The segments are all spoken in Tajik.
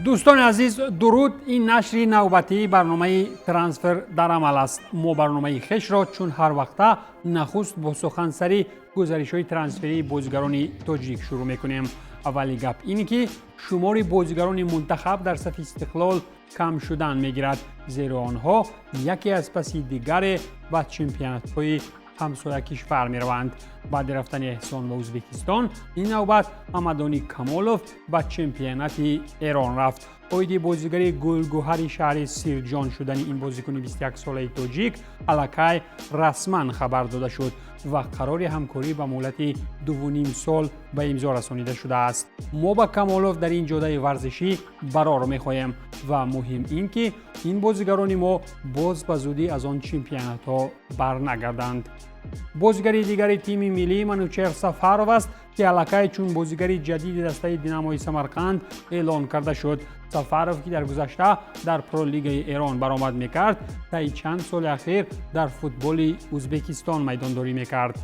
Дӯстони азиз, дуруд! Ин нашри навбатии барномаи «Трансфер дар амал» аст. Мо барномаи хешро чун ҳар вақта нахуст бо сухансари гузаришҳои трансферии бозигарони тоҷик шурӯъ мекунем. Аввали гап ин ки шумори бозигарони мунтахаб дар сафи «Истиқлол» кам шудан мегирад, зеро онҳо яке аз паси дигаре ба чемпионатҳои ҳамсоя кишвар мераванд. Баъди рафтани Эҳсон ба Ӯзбекистон, ин навбат Ҳамадони Камолов ба чемпионати Эрон рафт. Оиди бозигари гулгӯҳари шаҳри Сирҷон шудани ин бозикуни 21-солаи тоҷик аллакай расман хабар дода шуд ва қарори ҳамкорӣ ба муҳлати 2,5 сол ба имзо расонида шудааст. Мо ба Камолов дар ин ҷодаи варзишӣ барор мехоҳем ва муҳим ин ки ин бозигарони мо боз ба зудӣ аз он чемпионатҳо барнагарданд. Бозигари дигари тими миллӣ Манучер Сафаров аст, ки аллакай чун бозигари ҷадиди дастаи «Динамои Самарқанд» эълон карда шуд. Сафаров, ки дар гузашта дар Пролигаи Эрон баромад мекард, таи чанд соли ахир дар футболи Ӯзбекистон майдондорӣ мекард.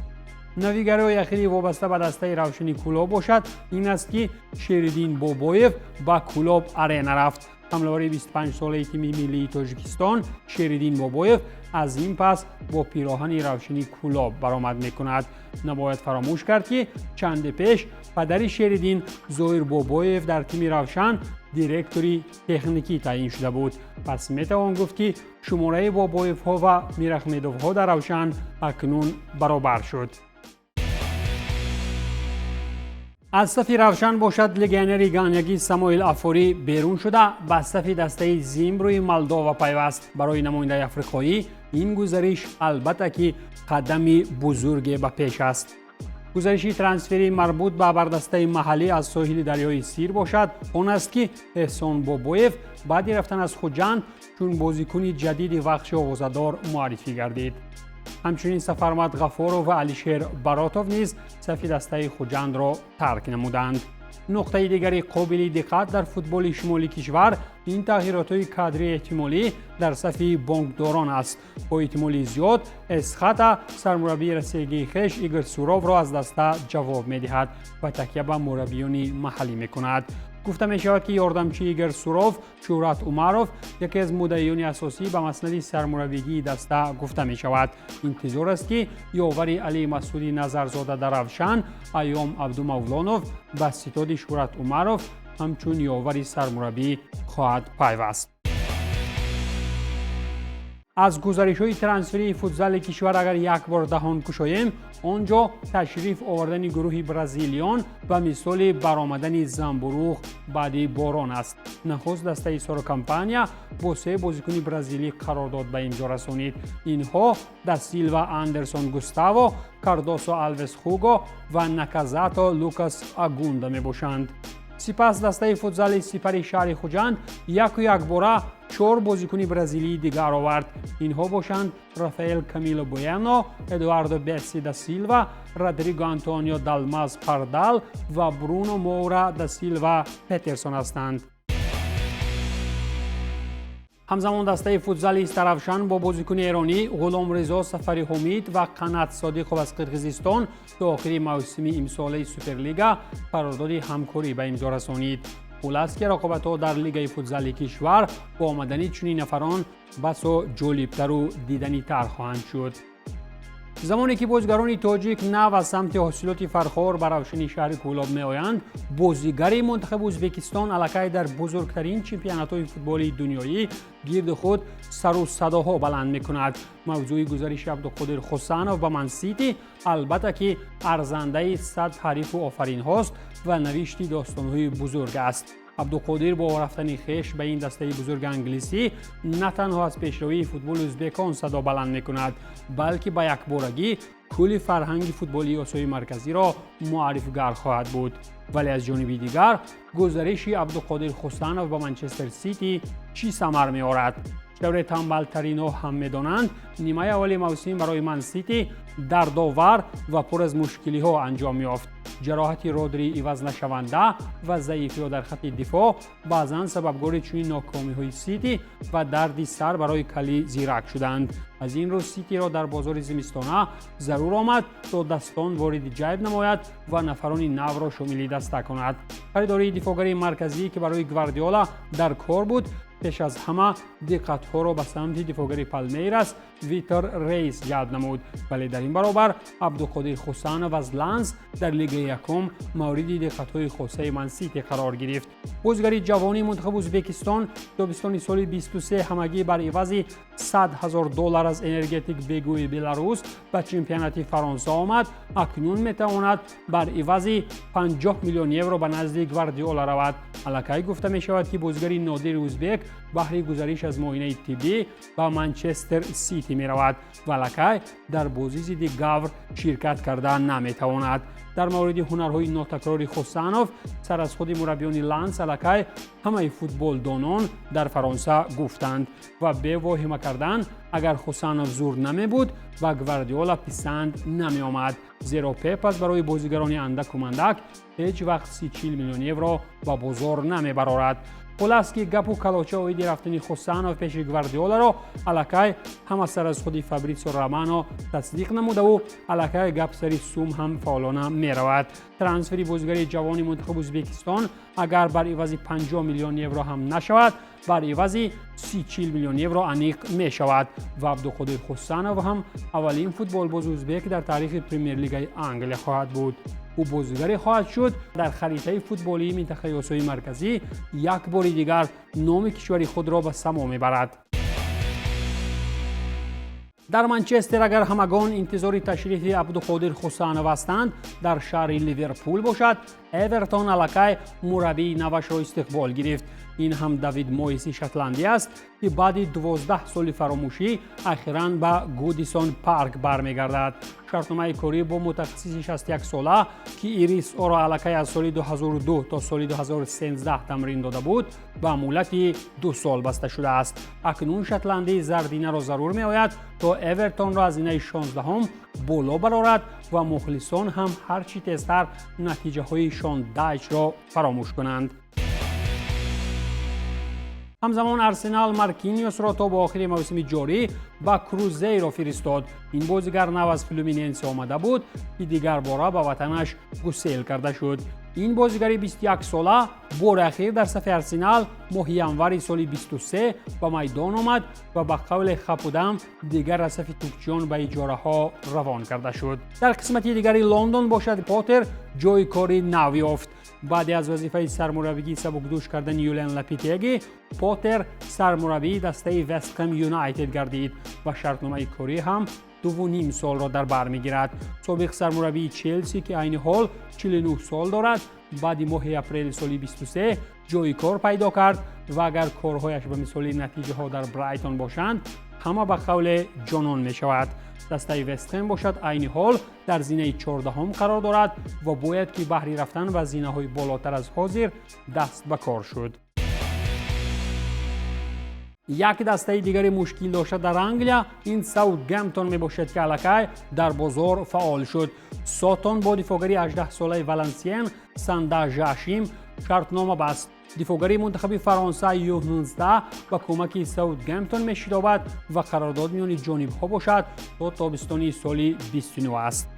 Навигариҳои ахири вобаста ба дастаи «Равшани Кӯлоб» бошад, ин аст, ки Шериддин Бобоев ба «Кӯлоб Арена» рафт. Ҳамлавари 25-солаи тими миллии Тоҷикистон Шериддин Бобоев аз ин пас бо пироҳани «Равшани Кӯлоб» баромад мекунад. Набояд фаромӯш кард, ки чанде пеш падари Шериддин, Зоир Бобоев, дар тими «Равшан» директори техникӣ таъин шуда буд. Пас метавон гуфт, ки шумораи Бобоевҳо ва Мирахмедовҳо дар «Равшан» акнун баробар шуд. Аз сафи «Равшан» бошад, легионери ганягӣ Самуил Афорӣ берун шуда, ба сафи дастаи «Зимбруи» Молдова пайваст. Барои намояндаи африқоӣ ин гузариш, албатта ки, қадами бузурге ба пеш аст. Гузариши трансферии марбут ба бардастаи маҳаллӣ аз соҳили дарёи Сир бошад, он аст, ки Эҳсон Бобоев баъди рафтан аз Хуҷанд чун бозикуни ҷадиди «Вахши» овозадор муаррифӣ гардид. Ҳамчунин Сафармад Ғафоров ва Алишер Баротов низ сафи дастаи Хуҷандро тарк намуданд. Нуқтаи дигари қобили диққат дар футболи шимоли кишвар ин тағйиротҳои кадрии эҳтимолӣ дар сафи «Бонкдорон» аст. Бо эҳтимоли зиёд Эсхата сармураббии россиягии хеш Игор Суровро аз даста ҷавоб медиҳад ва такя ба мураббиёни маҳаллӣ мекунад. Гуфта мешавад, ки ёрдамчии Игор Суров, Шӯҳрат Умаров, яке аз муддаиёни асосӣ ба маснади сармураббигии даста гуфта мешавад. Интизор аст, ки ёвари Али Масуди Назарзода дар «Равшан», Айём Абдумавлонов, ба ситоди Шӯҳрат Умаров ҳамчун ёвари сармураббӣ хоҳад пайваст. Аз гузаришҳои трансферии футзали кишвар агар як бор даҳон кушоем, он ҷо ташриф овардани гурӯҳи бразилиён ба мисоли баромадани замбуруғ баъди борон аст. Нахуст дастаи Сорокампания бо се бозикуни бразилӣ қарордод ба имзо расонид. Инҳо Да Силва Андерсон Густаво, Кардосо Алвес Хуго ва Наказато Лукас Агунда мебошанд. Сипас дастаи футзали «Сипари» шаҳри Хуҷанд яку якбора чор бозикуни бразилии дигар овард. Инҳо бошанд Рафаэл Камило Буяно, Эдуардо Бесси да Силва, Родриго Антонио Далмаз Пардал ва Бруно Моура да Силва Петерсон ҳастанд. Ҳамзамон дастаи футзали «Истаравшан» бо бозикуни эронӣ Ғуломризо Сафари Ҳумид ва Қанат Содиқов аз Қирғизистон то охири мавсими имсолаи Суперлига қарордоди ҳамкорӣ ба имзо расонид. Хулас, ки рақобатҳо дар лигаи футзали кишвар бо омадани чунин нафарон басо ҷолибтару диданитар хоҳанд шуд. Замоне ки бозигарони тоҷик нав аз самти ҳосилоти Фархор ба «Равшани» шаҳри Кӯлоб меоянд, бозигари мунтахаби Ӯзбекистон аллакай дар бузургтарин чемпионатҳои футболи дунёӣ гирди худ сару садоҳо баланд мекунад. Мавзӯи гузариши Абдуқодир Хусанов ба «Мансити», албатта ки, арзандаи сад ҳарифу офаринҳост ва навишти достонҳои бузург аст. Абдуқодир бо рафтани хеш ба ин дастаи бузурги англисӣ на танҳо аз пешравии футболи ӯзбекон садо баланд мекунад, балки ба якборагӣ кулли фарҳанги футболии Осиёи Марказиро муаррифгар хоҳад буд. Вале аз ҷониби дигар, гузариши Абдуқодир Хусанов ба «Манчестер Сити» чӣ самар меорад? Чӣ тавре тамбалтаринҳо ҳам медонанд, нимаи аввали мавсим барои Ман Сити дардовар ва пур аз мушкилиҳо анҷом ёфт. Ҷароҳати Родри иваз нашаванда ва заифиҳо дар хатти дифоъ баъзан сабабгори чунин нокомиҳои Сити ва дарди сар барои кали зирак шуданд. Аз ин рӯ Ситиро дар бозори зимистона зарур омад, то дастон вориди ҷайб намояд ва нафарони навро шомили даста кунад. Харидории дифоъгари марказӣ, ки барои Гвардиола дар кор буд, пеш аз ҳама диққатҳоро ба самти дифоъгари Палмейрас Витор Рейс ҷалб намуд, вале дар ин баробар Абдуқодир Хусанов аз Ланс дар лигаи якум мавриди диққатҳои хосаи Мансити қарор гирифт. Бозигари ҷавони мунтахаби Ӯзбекистон тобистони соли 23 ҳамагӣ бар ивази 100 ҳазор доллар аз Энергетик Бегуи Беларус ба чемпионати Фаронса омад, акнун метавонад бар ивази 50 миллион евро ба назди Гвардиола равад. Аллакай гуфта мешавад, ки бозигари нодири узбек баҳри гузариш аз муоинаи тиббӣ ба Манчестер Сити меравад ва аллакай дар бозӣ зидди Гавр ширкат карда наметавонад. Дар мавриди ҳунарҳои нотакрори Хусанов сар аз худи мураббиёни Ланс аллакай ҳамаи футболдонон дар Фаронса гуфтанд ва бевоҳима кардан, агар Хусанов зур намебуд, ба Гвардиола писанд намеомад, зеро Пеп аз барои бозигарони андаку мандак ҳеҷ вақт 30-40 миллион евро ба бозор намебарорад. Хулас, ки гапу калоча оиди рафтани Хусанов пеши Гвардиоларо аллакай ҳама сар аз худи Фабритсио Романо тасдиқ намудаву аллакай гап сари сум ҳам фаъолона меравад. Трансфери бозигари ҷавони мунтахаби Ӯзбекистон агар бар ивази 50 миллион евро ҳам нашавад, бар ивази 30-40 миллион евро аниқ мешавад ва Абдуқодир Хусанов ҳам аввалин футболбози узбек дар таърихи Премер-лигаи Англия хоҳад буд. Ӯ бозигаре хоҳад шуд, дар харитаи футболии минтақаи Осиёи Марказӣ як бори дигар номи кишвари худро ба само мебарад. Дар Манчестер агар ҳамагон интизори ташрифи Абдуқодир Хусанов ҳастанд, дар шаҳри Ливерпул бошад, Эвертон аллакай мураббии навашро истиқбол гирифт. Ин ҳам Давид Моиси шотландӣ аст, ки баъди 12 соли фаромӯшӣ ахиран ба Гудисон Парк бармегардад. Шартномаи корӣ бо мутахассиси 61сола, ки Ирис ӯро аллакай аз соли 2002 то соли 2013 тамрин дода буд, ба муҳлати 2 сол баста шудааст. Акнун шотландии зардинаро зарур меояд, то Эвертонро аз зинаи 16-ҳум боло барорад ва мухлисон ҳам ҳар чӣ тезтар натиҷаҳои Шон Дайчро фаромӯш кунанд. Ҳамзамон Арсенал Маркиниосро то ба охири мавсими ҷорӣ ба Крузейро фиристод. Ин бозигар нав аз Флюминенсе омада буд, ки дигарбора ба ватанаш гусел карда шуд. Ин бозигари 21сола бори ахир дар сафи Арсенал моҳи январи соли 23 ба майдон омад ва ба қавле хапудам дигар аз сафи тӯбчиён ба иҷораҳо равон карда шуд. Дар қисмати дигари Лондон бошад, Поттер ҷои кори нав ёфт. Баъде аз вазифаи сармураббигӣ сабукдӯш кардани Юлиан Лопетеги, Поттер сармураббии дастаи Вестхэм Юнайтед гардид ва шартномаи корӣ ҳам 2,5 солро дар бар мегирад. Собиқ сармураббии Челси, ки айни ҳол 49 сол дорад, баъди моҳи апрели соли 23 ҷои кор пайдо кард ва агар корҳояш ба мисоли натиҷаҳо дар Брайтон бошанд, ҳама ба қавле ҷонон мешавад. Дастаи Вестхэм бошад, айни ҳол дар зинаи 14-ҳум қарор дорад ва бояд ки баҳри рафтан ба зинаҳои болотар аз ҳозир даст ба кор шуд. Як дастаи дигари мушкил дошта дар Англия ин Саутгемптон мебошад, ки аллакай дар бозор фаъол шуд. Сотон бо дифоъгари 18солаи Валансиен Санда Жашим шартнома баст. Дифоъгари мунтахаби Фаронса Ю19 ба кӯмаки Саутгемптон мешитобад ва қарордод миёни ҷонибҳо бошад то тобистони соли 29 аст.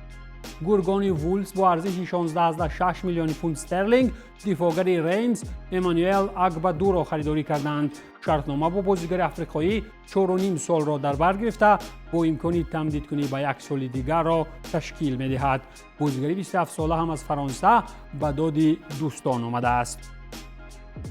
Гургони Вулфс бо арзиши 16,6 миллиони фунт стерлинг дифоъгари Реймс Эммануэл Агбадуро харидорӣ карданд. Шартнома бо бозигари африқоӣ 4,5 солро дар бар гирифта, бо имкони тамдидкунӣ ба як соли дигарро ташкил медиҳад. Бозигари 27сола ҳам аз Фаронса ба доди дӯстон омадааст.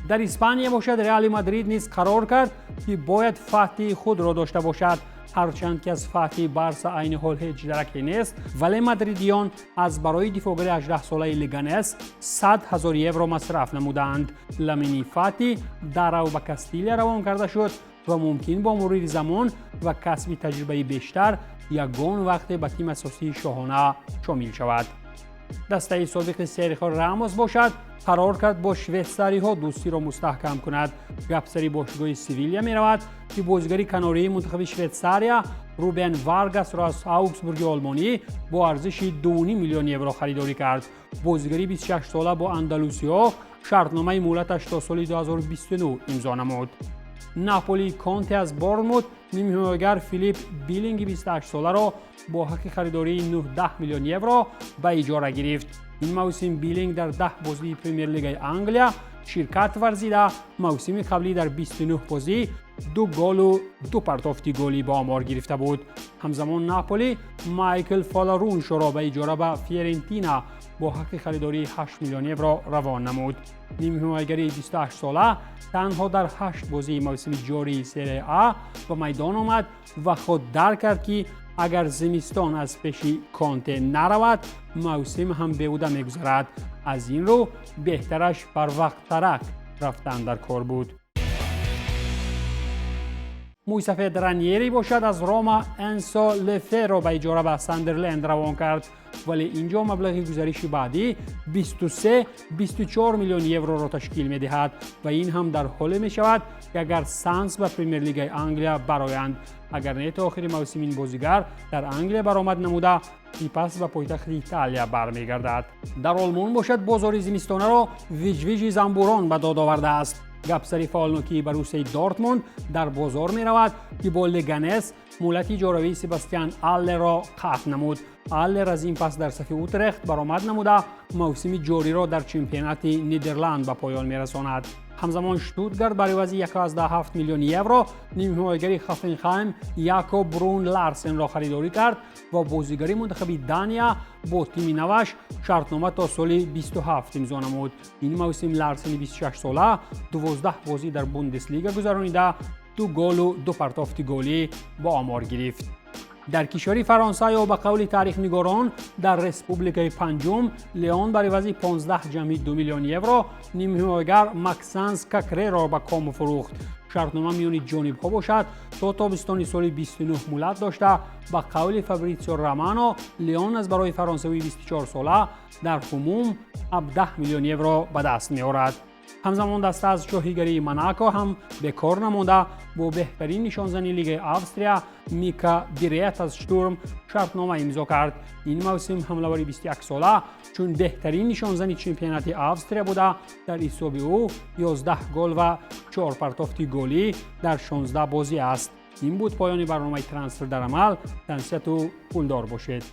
Дар Испания бошад, Реали Мадрид низ қарор кард, ки бояд фатҳи худро дошта бошад. Ҳарчанд ки аз фатҳи Барса айни ҳол ҳеҷ дараке нест, вале мадридиён аз барои дифоъгари 18солаи Леганес 100 ҳазор евро масраф намуданд. Ламини Фати дарав ба Кастилия равон карда шуд ва мумкин бо мурури замон ва касби таҷрибаи бештар ягон вақте ба тими асосии шоҳона шомил шавад. Дастаи собиқи Серхио Рамос бошад, қарор кард бо швейтсариҳо дӯстиро мустаҳкам кунад. Гап сари бошгоҳи Севиля меравад, ки бозигари канории мунтахаби Швейтсария Рубен Варгасро аз Аугсбурги олмонӣ бо арзиши 2,5 миллион евро харидорӣ кард. Бозигари 26сола бо андалусиҳо шартномаи муҳлаташ то соли 2029 имзо намуд. Наполи Конте аз Борнмут нимҳимоягар Филип Билинги 28соларо бо ҳаққи харидории 9 миллион евро ба иҷора гирифт. Ин мавсим Билинг дар 10 бозии Премер-лигаи Англия ширкат варзида, мавсими қаблӣ дар 29 бозӣ 2 голу 2 партофти голӣ ба омор гирифта буд. Ҳамзамон Наполи Майкл Фолоруншоро ба иҷора ба Фиорентина бо ҳаққи харидории 8 миллион евро равон намуд. Нимҳимоягари 28сола танҳо дар 8 бозии мавсими ҷории Серия А ба майдон омад ва худ дарк кард, ки агар зимистон аз пеши Конте наравад, мавсим ҳам беҳуда мегузарад. Аз ин рӯ беҳтараш барвақттарак рафтан дар кор буд. Мӯйсафед Раньери бошад, аз Рома Энсо Леферо ба иҷора ба Сандерленд равон кард, вале инҷо маблағи гузариши баъдӣ 23-24 миллион евроро ташкил медиҳад ва ин ҳам дар ҳоле мешавад, ки агар Санс ба Премер-лигаи Англия бароянд. Агар не, то охири мавсим ин бозигар дар Англия баромад намуда, сипас ба пойтахти Италия бармегардад. Дар Олмон бошад, бозори зимистонаро виҷвиҷи занбурон ба дод овардааст. Гап сари фаъолнокии Боруссияи Дортмунд дар бозор меравад, ки бо Леганес муҳлати иҷоравии Себастьян Аллерро қатъ намуд. Аллер аз ин пас дар сафи Утрехт баромад намуда, мавсими ҷориро дар чемпионати Нидерланд ба поён мерасонад. Ҳамзамон Штутгарт бар ивази 1,7 миллион евро нимҳимоягари Хоффенхайм Якоб Брун Ларсенро харидорӣ кард ва бозигари мунтахаби Дания бо тими наваш шартнома то соли 27 имзо намуд. Ин мавсим Ларсени 26сола 12 бозӣ дар Бундеслига гузаронида, 2 голу 2 партофти голӣ ба омор гирифт. Дар кишвари Фаронса ё ба қавли таърихнигорон дар Республикаи Панҷум, Леон бар ивази 15,2 миллион евро нимҳимоягар Максанс Какреро ба Комо фурӯхт. Шартнома миёни ҷонибҳо бошад, то тобистони соли 29 муҳлат дошта, ба қавли Фабритсио Романо, Леон аз барои фаронсавии 24сола дар умум 17 миллион евро ба даст меорад. Ҳамзамон даста аз шоҳигарии Монако ҳам бекор намонда, бо беҳтарин нишонзани Лигаи Австрия Мика Бирет аз Штурм шартнома имзо кард. Ин мавсим ҳамлавари 21сола чун беҳтарин нишонзани чемпионати Австрия буда, дар ҳисоби ӯ 11 гол ва 4 партофти голӣ дар 16 бозӣ аст. Ин буд поёни барномаи Трансфер дар амал. Тансиҳату пулдор бошед.